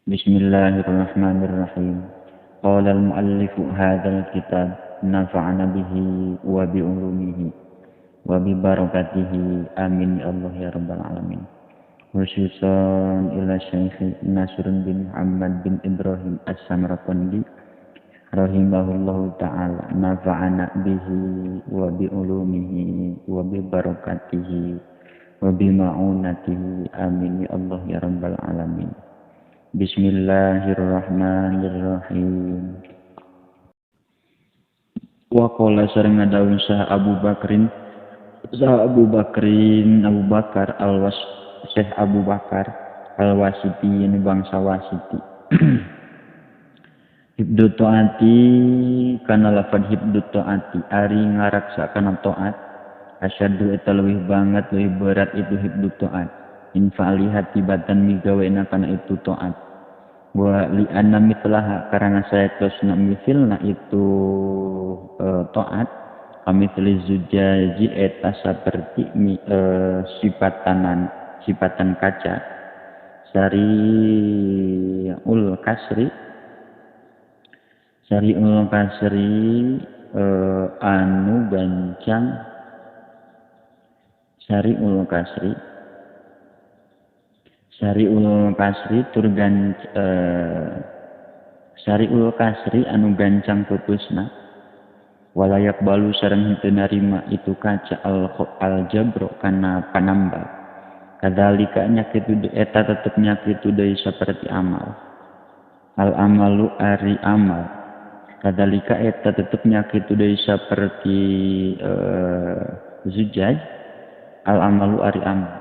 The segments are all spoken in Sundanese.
Bismillahirrahmanirrahim. Qala al-muallifu hadzal kitab nafa'ana bihi wa bi ulumihi wa bi barakatihi amin ya Allah ya rabbal alamin. Khususan ila Syekh Nasr bin Muhammad bin Ibrahim As-Samarqandi rahimahullahu ta'ala nafa'ana bihi wa bi ulumihi wa bi barakatihi wa bi ma'unatihi amin ya Allah ya rabbal alamin. Bismillahirrahmanirrahim. Wa qala sareng ngadawuh sah Abu Bakrin Abu Bakar al-Was Syekh Abu Bakar al-Wasiti ini bangsa Wasiti. Hibdu taati kana lafad hibdu taati ari ngaraksa kana taat asyaddu eta leuwih banget leuwih berat itu hibdu taat in fa'aliha tibatan migawena kana itu taat wa li anna mitlaha karena sayatosna misilna itu taat kamitsli zujaji eta saperti sifatan kaca sariul kasri anu gancang sariul kasri tur sariul kasri anu gancang putusna walayak balu sareng henteu narima itu kaca al jabro kana panambal kadzalika nya kitu eta tetep nya kitu deui saperti amal al amalu ari amal kadzalika eta tetep nya kitu deui saperti zujaj al amalu ari amal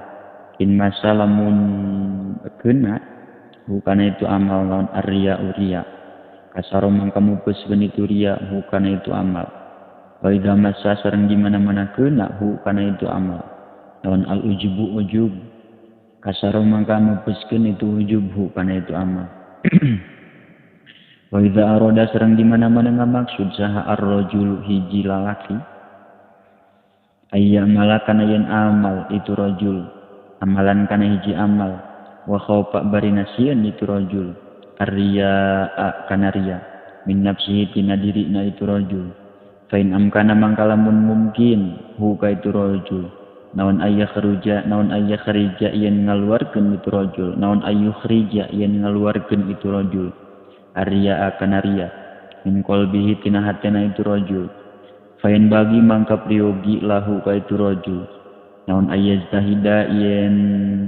in masalamun kena bukan itu amal lawan arya uria kasaro mangka mupuskeun itu ria bukan itu amal wa idza masa sareng di mana-mana kena bukan itu amal lawan al ujubu ujub kasaro mangka mupuskeun itu ujub bukan itu amal wa idza arada sareng di mana-mana ngamaksud saha ar-rajul hiji lalaki ayyamala kana yen amal itu rajul amalan kana hiji amal wa khaufa barina sieun itu rajul arriya kana riya min nafsihi tina dirina itu rajul fa in amkana mangka lamun mungkin hu ka itu rajul naon ayya kharuja naon ayya kharija yen ngaluarkeun itu rajul naon ayu kharija yen ngaluarkeun itu rajul arriya kana riya min qalbihi tina hatena itu rajul fa in bagi mangka priyogi lahu ka itu rajul naon ayyaztahida yen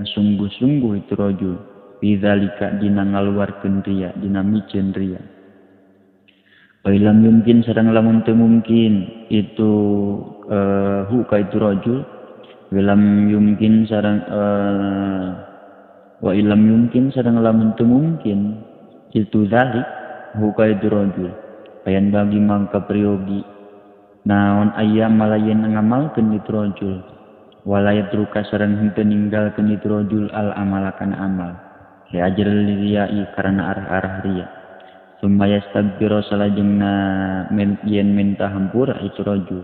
sungguh-sungguh itu rajul bidzalika dina ngaluarkeun riya dina miceun riya wa ilam yumkin sareng lamun teu mungkin itu hu ka itu rajul wilam yumkin sareng wa ilam yumkin sareng lamun teu mungkin itu zalik hu ka itu rajul bayan bagi mangka priyogi naon aya malayen ngamalkeun itu rajul walaya truka sareng henteu ninggalkeun itu rajul al amala kana amal li ajril riya'i karena arah-arah riya summa yastaghfiru salajengna yen minta hampura itu rajul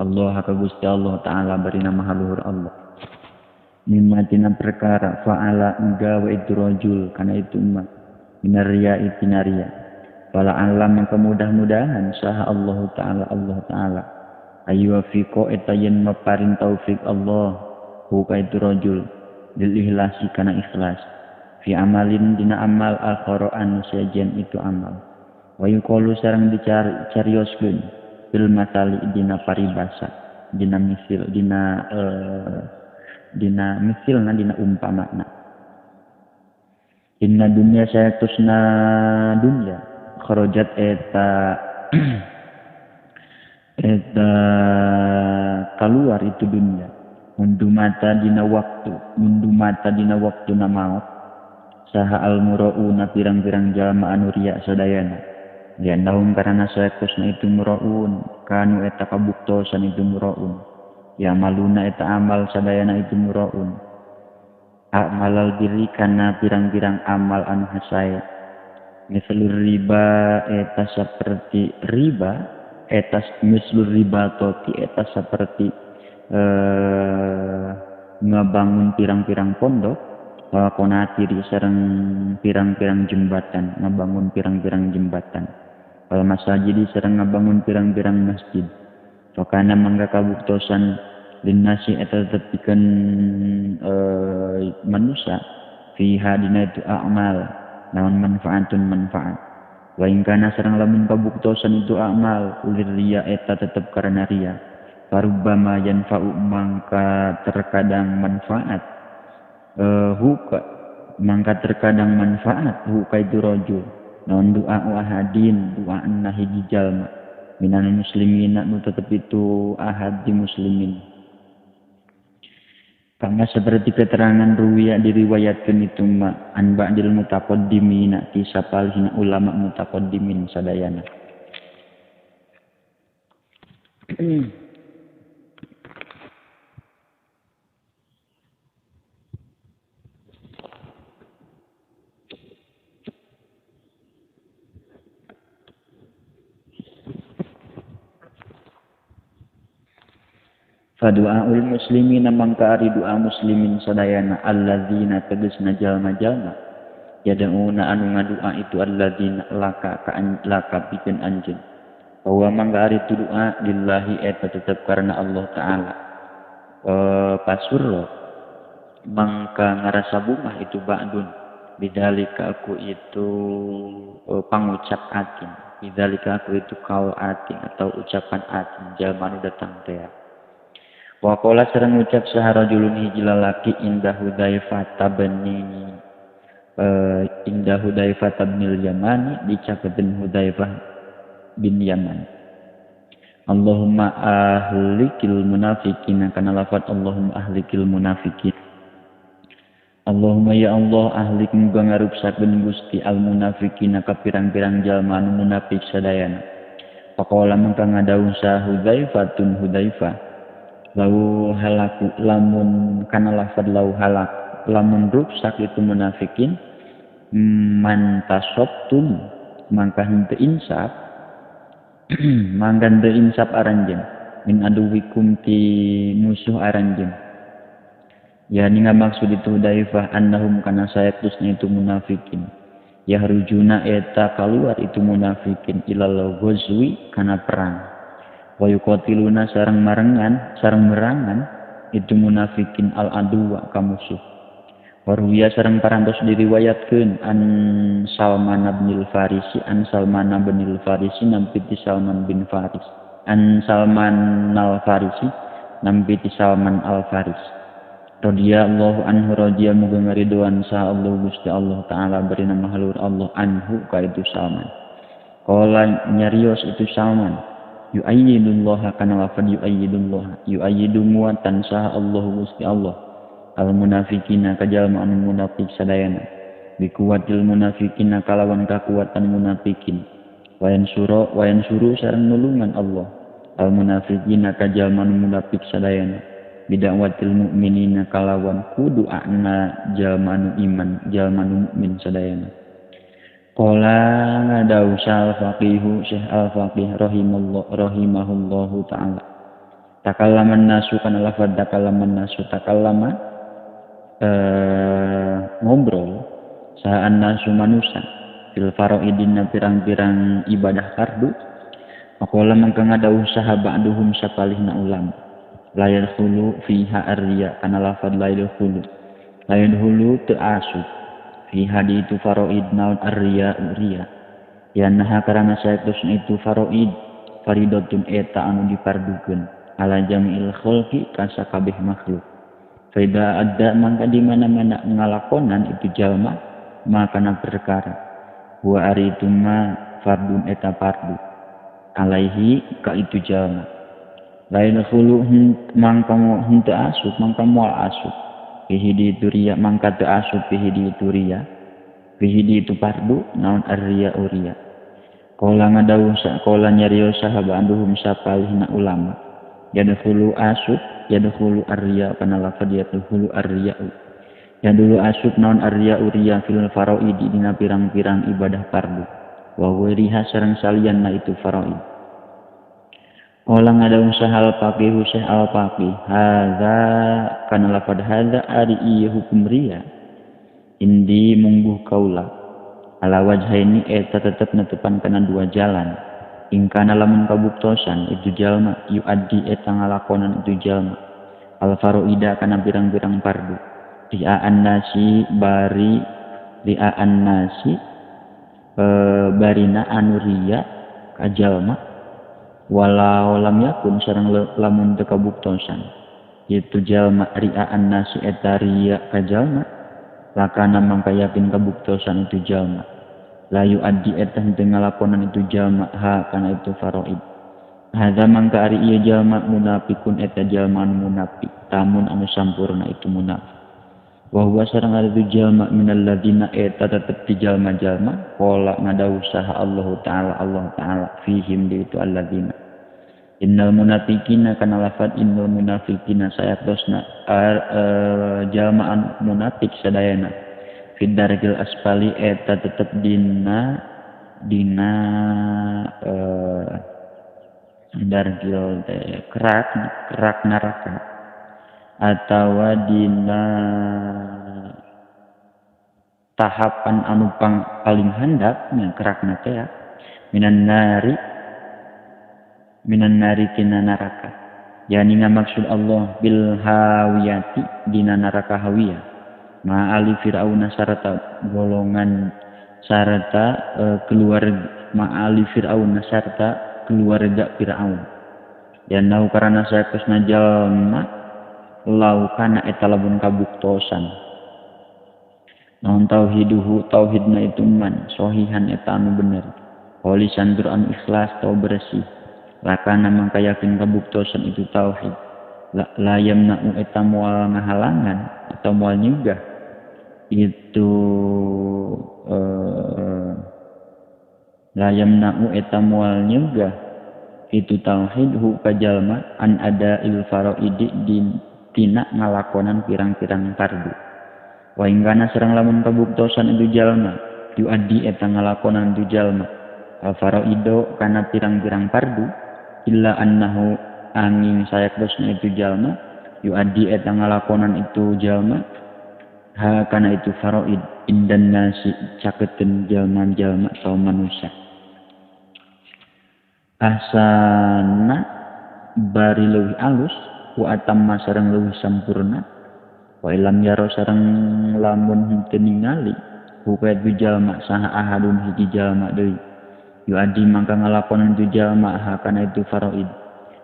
Allah ka Gusti Allah taala barina maha luhur Allah mimma tina perkara fa'ala gawe itu rajul kana itu ma minar riya'i tina riya fala alam maka mudah-mudahan saha Allah taala Allah taala ayyufiqo eta yen maparin taufik Allah hu ka itu rajul lil ikhlasi kana ikhlas fi amalin dina amal akhara anu sejen itu amal wa yuqalu sareng dicarioskeun bil matali dina paribasa dina misil dina dina misilna dina umpamana inna dunya sayatusna dunya kharajat eta eta keluar itu dunia mundu mata dina waktu na maut saha al murauna pirang-pirang jalma anu riya sadayana liannahum karena sayakusna itu muraun kanu eta kabuktosan itu muraun ya maluna eta amal sadayana itu muraun amalal diri kana pirang-pirang amal anu hasae mislur riba eta seperti riba eta mislur riba toti eta seperti ngabangun pirang-pirang pondok Wal qanatiri sareng pirang-pirang jembatan, ngabangun pirang-pirang jembatan. Wal masajidi sareng ngabangun pirang-pirang masjid. Fakana mangga kabuktosan linnasi eta tetep pikeun manusia fiha dina itu a'mal naon manfaatun manfaat. Wa in kana sareng lamun kabuktosan itu a'mal ulir riya eta tetep karena riya. Farubbama yanfa'u mangka terkadang manfaat huka mangka terkadang manfaat huka itu rajul naon doa ahadin doa hiji jalma minal muslimin nu tetep itu ahad di muslimin. Karena seperti keterangan ruwiya diriwayatkan itu ma an ba'dil mutaqaddimin ti sapalihna ulama mutaqaddimin sadayana. Fadu'aul muslimina mangka ari doa muslimin sadayana alladzina tegasna jalma-jalma yad'una anu ngadua itu alladzina laka ka laka pikeun anjeun bahwa mangka ari tu doa lillahi eta tetep karena Allah taala pasurro mangka ngarasa bungah itu ba'dun bidzalika aku itu pangucap atin bidzalika aku itu kaul atin atau ucapan atin jalma nu datang teh. Waqala sareng ucap saha rajulun hiji lalaki indah Hudzaifah tabni indah Hudzaifah tabnil Yamani dicakeun Hudzaifah bin Yaman. Allahumma ahlikil munafiqin kana lafaz Allahumma ahlikil munafiqin. Allahumma ya Allah ahlik muga ngaruksakeun Gusti al munafiqina ka pirang-pirang jalma anu munafik sadayana. Faqala mangka ngadawuh saha Hudzaifatun Hudzaifah lau halaku lamun kana lafad lau halak lamun ruksak itu munafikin mantasabtum mangka henteu insaf mangka henteu insaf aranjeun min aduwikum ti musuh aranjeun ya ninga maksud itu Hudzaifah annahum kana sayatusna itu munafikin yahrujuna eta kaluar itu munafikin ilal ghazwi kana perang wa yuqatiluna sareng marengan sareng merangan itu munafikin al aduwa ka musuh. Waruya sareng parantos diriwayatkeun an Salman bin Farisi an Salman bin Farisi nampi ti Salman bin Faris an Salman al Farisi nampi ti Salman al Faris radhiyallahu anhu radhiya muga ngaridoan saha Allah Gusti Allah taala beri nama halur Allah anhu ka itu Salman. Qala nyarios itu Salman yu'ayyidullah kana lafad yu'ayyidullah yu'ayyidu muatan saha Allah Gusti Allah al munafiqina kajalma anu munafik sadayana bikuwatil munafiqina kalawan kakuatan munafikin wayan suro wayan suru sareng nulungan Allah al munafiqina kajalma anu munafik sadayana bidakwatil mukminina kalawan kudu ana jalma anu iman jalma anu mukmin sadayana. Qala ngadau sal faqihu Syekh al faqih rahimallahu rahimahullahu taala takallaman nasu kana lafaz takallaman nasu takallama ngobrol sahaan nasu manusa fil faraidin pirang-pirang ibadah fardu maqala mangka ngadau saha ba'duhum sapalihna ulama la yadkhulu fiha ar-riya kana lafaz la yadkhulu la yadkhulu teu asup fi hadi itu faraid naun ar-riya riya ya naha karana saetusna itu faraid faridatun eta anu dipardukeun ala jami'il khalqi ka sakabeh makhluk faida adda mangka di mana-mana ngalakonan itu jalma makana perkara wa ari itu ma fardun eta fardu alaihi ka itu jalma lain khulu mangka henteu asup mangka moal asup fihi di itu riya mangka teu asup fihi di itu riya fihi di itu fardu naon ar-riya uriya qala ngadawuh qala nyarios saha ba'duhum sapalihna ulama yadkhulu asup yadkhulu ar-riya kana lafaz yadkhulu ar-riya yadkhulu asup naon ar-riya uriya fil faraidi dina pirang-pirang ibadah fardu wa ghairiha sareng salianna itu faraid. Qala ngadawuh sahal faqih Syekh al faqih hadza kana lafaz hadza ari ieu hukum riya Indi mungguh kaula ala wajhaini eta tetep netepan kana dua jalan. Ingkana lamun kabuktosan itu jalma yuaddi eta ngalakonan itu jalma al faroida kana pirang-pirang fardu ria'an nasi bari ria'an nasi barina anu riya ka jalma walau lam yakun sareng lamun teu kabuktosan itu jalma ria'an nasi eta riya ka jalma lakana mangka yakin kabuktosan itu jalma layu addi eta henteu ngalakonan itu jalma ha kana itu faraid. Hadza mangka ari ieu jalma munafikun eta jalma anu munafik tamun anu sampurna itu munafik. Wa huwa sareng ari itu jalma minal ladina eta tetep di jalma-jalma qala ngadawuh saha Allah taala Allah taala fihim di itu alladzina. Innal munafiqina kana lafat innal munafiqina sayatosna jalma anu munafik sadayana fid darkil asfali eta tetep dina dina darkil kerak kerak neraka atawa dina tahapan anu paling handap nya kerakna teh minan nari tina neraka yani ngamaksud Allah bil hawiyati dina neraka hawiyah ma'ali fir'auna sarta golongan sarta keluarga ma'ali fir'auna sarta keluarga Fir'aun. Dan nau karana saekusna jalma lau kana eta lamun kabuktosan naon tauhiduhu tauhidna itu man sohihan eta anu bener kholisan tur anu ikhlas tau bersih lakana mangka yakin kabuktosan itu tauhid la yamna'u eta moal ngahalangan atau moal nyegah itu la yamna'u eta moal nyegah itu tauhid hu ka jalma an ada il faraidi din tina ngalakonan pirang-pirang fardu wa ingkana sareng lamun kabuktosan itu jalma yuaddi eta ngalakonan itu jalma al faraido kana pirang-pirang fardu illa annahu angin sayaktosna itu jalma yuaddi eta ngalakonan itu jalma ha kana itu faraid indan nasi caketeun jalma-jalma atau manusia ahsana bari leuwih alus wa atamma sareng leuwih sampurna wa ilam yaro sareng lamun henteu ningali huka itu jalma saha ahadun hiji jalma deui yuaddi mangka ngalakonan itu jalma ha kana itu faraid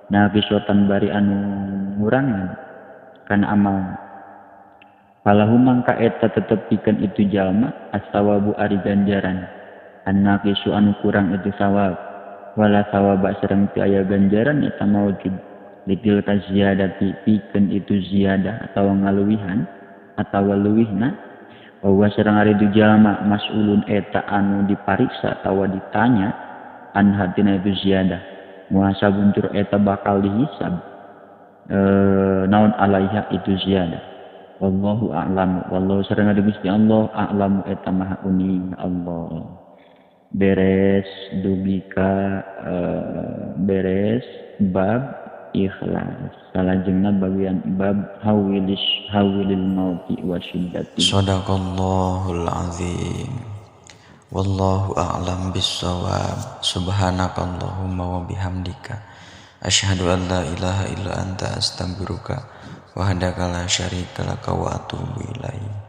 naqisotan bari anu ngurangan kana amal falahu mangka eta tetep pikeun itu jalma as-sawabu ari ganjaran annaqisu anu kurang itu sawab wala sawaba sareng teu aya ganjaran eta maujud litil ziyadati pikeun itu ziyadah atawa ngaluwihan atawa leuwihna wa sareng ari itu jalma mas'ulun eta anu dipariksa atawa ditanya an hatina itu ziyadah muhasabun tur eta bakal dihisab naon alaiha itu ziyadah. Wallahu a'lam. Wallahu sareng ari Gusti Allah a'lamu eta maha uning Allah. Beres dugika beres bab ikhlas. Salajengna bagian bab hawilil mauti wa syiddati. Shadaqallahul azim. Wallahu a'lam bissawab. Subhanakallahumma wa bihamdika asyhadu an la ilaha illa anta astaghfiruka wahdaka la syarika laka wa atubu ilaik.